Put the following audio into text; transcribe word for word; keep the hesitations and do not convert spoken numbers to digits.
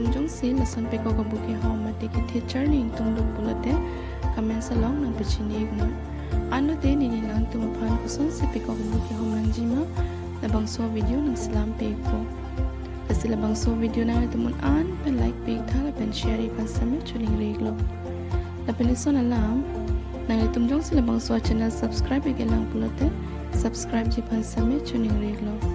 Jongsi lason pekok abu kehom mate kethe charli ingtung do pulote comments along nangpachini iknon. Anlote neli nangtum aphan kosonsi pekok abu kehom nangjima, labangso video nangselam pe ikpo. Lasi labangso video nanglitum un-an pen like pe iktha lapen share iphan same choningri iklo. Lapen lason alam, nanglitum jongsi labangso channel subscribe ik-e lang pulote subscribe ji aphan same choningri iklo.